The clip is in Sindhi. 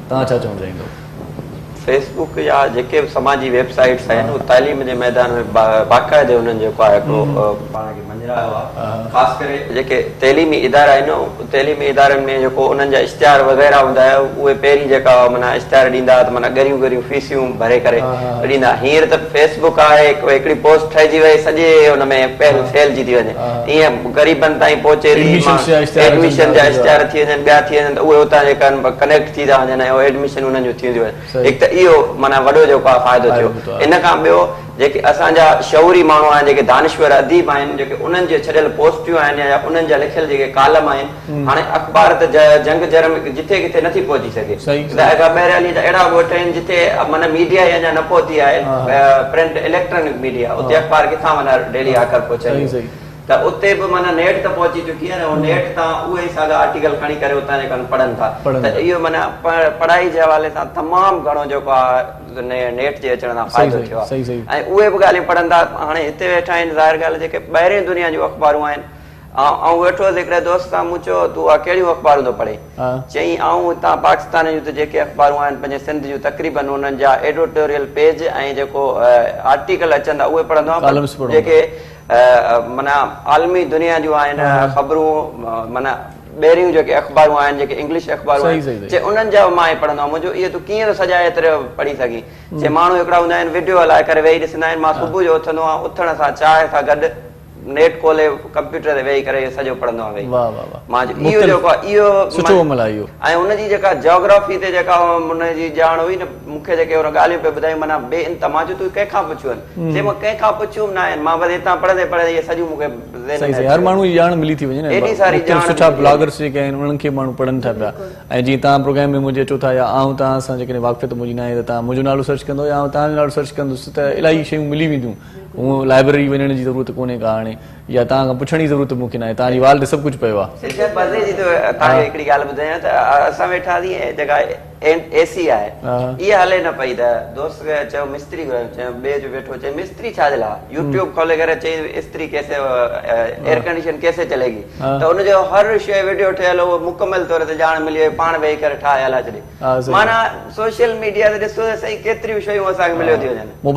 توهان ڇا چوڻ چاهيندؤ؟ فيس بڪ يا جيڪي به سماجي ويب سائيٽس آهن اهي تعليم جي ميدان ۾ باقاعدي انهن جيڪو آهي هڪڙو پاڻ کي مڃرايو آهي خاص ڪري جيڪي تعليمي ادارا آهن تعليمي ادارن ۾ جيڪو انهن جا اشتهار وغيره هوندا آهن اهي پهرين جيڪا معنيٰ اشتهار ڏيندا ته معنيٰ ڳريون ڳريون فيسيون ڀري ڪري ڏيندا هينئر ته فيس بڪ آهي هڪڙي پوسٽ ٺهجي وئي سڄي ان ۾ ڦهلجي ٿي وڃي ايئن غريبن تائين پهچي ٿي ايڊميشن جا اشتهار ٿي وڃن ٻيا ٿي وڃن ته اهي اتان جيڪا ڪنيڪٽ ٿي ٿا وڃن ۽ ايڊميشن انهن جون ٿينديون وڃن هڪ ته اهو معنيٰ وڏو جيڪو آهي فائدو ٿيو ان کان ٻيو جيڪي اسان جا شعوري ماڻهو آهن جيڪي دانشور اديب آهن جيڪي انهن جي ڇڏيل پوسٽيون آهن يا انهن جا لکيل جيڪي ڪالم آهن هاڻي اخبار ته جهنگ جر ۾ جٿي ڪٿي نٿي پهچي سگهي ته بهرحال جا اهڙا ڳوٺ آهن جٿي معنيٰ ميڊيا ئي اڃا نه پهتي آهي پرنٽ اليڪٽرانڪ ميڊيا اتي اخبار ڪٿان معنيٰ ڊيلي آخر پهچندي ته اتي به معنيٰ نيٽ ته پهچي چڪي آهي نه اهو نيٽ تان اهي ئي ساڳا آرٽيڪل کڻي ڪري اتان جيڪا پڙهن ٿا ته اهو معنيٰ پڙهائي جي حوالي سان تمام گهڻو جيڪو آهي نيٽ جي اچڻ سان فائدو ٿيو آهي ۽ اهي به ڳالهيون پڙهن ٿا هاڻي هتي ويٺا آهن ظاهر ڳالهه جيڪي ٻاهرين دنيا جون اخبارون آهن آئون ويٺو هوس هڪڙي دوست سان مون چيو تون اها ڪهڙيون اخبارون ٿو پڙهين چيائين آئون هتان پاڪستان جون ته جيڪي اخبارون آهن پنهنجي سنڌ جون تقريبن انهن جا ايڊوٽوريل پيج ۽ جيڪو آرٽيڪل اچن ٿا اهي پڙهندو آهيان پر جيڪي معنيٰ عالمي دنيا جون آهن خبرون معنيٰ ٻهريون جيڪي اخبارون آهن جيڪي انگلش اخبارون آهن چي انهن جا مان پڙهندو آهيان منهنجو اهي تون ڪيئن ٿو سڄا ايترو پڙهي سگهين چي ماڻهو هڪڙا هوندا آهن وڊيو هلائي ڪري ويهي ڏسندا آهن مان صبح جو اٿندو آهيان اٿڻ سان چانهه سان گڏ نيٽ کولي ڪمپيوٽر تي ويهي ڪري اهو سڄو پڙهندو آهيان ويهي واه واه واه مان چيو اهو جيڪو آهي اهو سٺو عمل آهي اهو ۽ ان جي جيڪا جاگرافي تي جيڪا ان جي ڄاڻ هئي نه مون کي جيڪي هن ڳالهيون پئي ٻڌايون معنيٰ بي انتها مان چيو تون ڪنهن کان پڇيون آهن چي مان ڪنهن کان پڇيون به نه آهن مان بس هتان پڙهندي پڙهندي اهي سڄيون مون کي ذهن صحيح ۾ صحيح هر اچي ماڻهو ويون جي ڄاڻ ملي ٿي وڃي نه ايڏي ساري مختلف ڄاڻ سٺا ملي ٿي وڃي بلاگرس جيڪي آهن انهن کي ماڻهو پڙهن ٿا پيا ۽ جيئن توهان پروگرام ۾ منهنجي اچو ٿا يا آئون توهان سان جيڪڏهن واقفيت منهنجي ناهي ته توهان منهنجو نالو سرچ ڪندو يا آئون توهان جو نالو سرچ ڪندس ته الاهي شيون ملي وينديون هونء لائبريري وڃڻ جي ضرورت ڪونهي ڪا هاڻي يا توهان کان پڇڻ جي ضرورت مون کي ناهي توهان جي وال تي سڀ ڪجهه پيو آهي. سچ مزي جي ته توهان کي هڪڙي ڳالهه ٻڌايان ته اسان ويٺا هئاسين ۽ جيڪا اي سي آهي اها هلي نه پئي ته دوست چيو مستري گهرايو چيو ٻئي جو ويٺو چئي مستري ڇا جي لاء يوٽيوب کولي ڪري چئي استري ڪيسي ايئر ڪنڊيشن ڪيسي چلي گي ته ان جو هر شيء وڊيو ٺهيل هو مڪمل طور تي ڄاڻ ملي وئي پاڻ ويهي ڪري ٺاهي هلائي ڇڏي معنيٰ سوشل ميڊيا تي ڏسو ته سهي ڪيتريون شيون اسان کي مليو ٿي وڃن.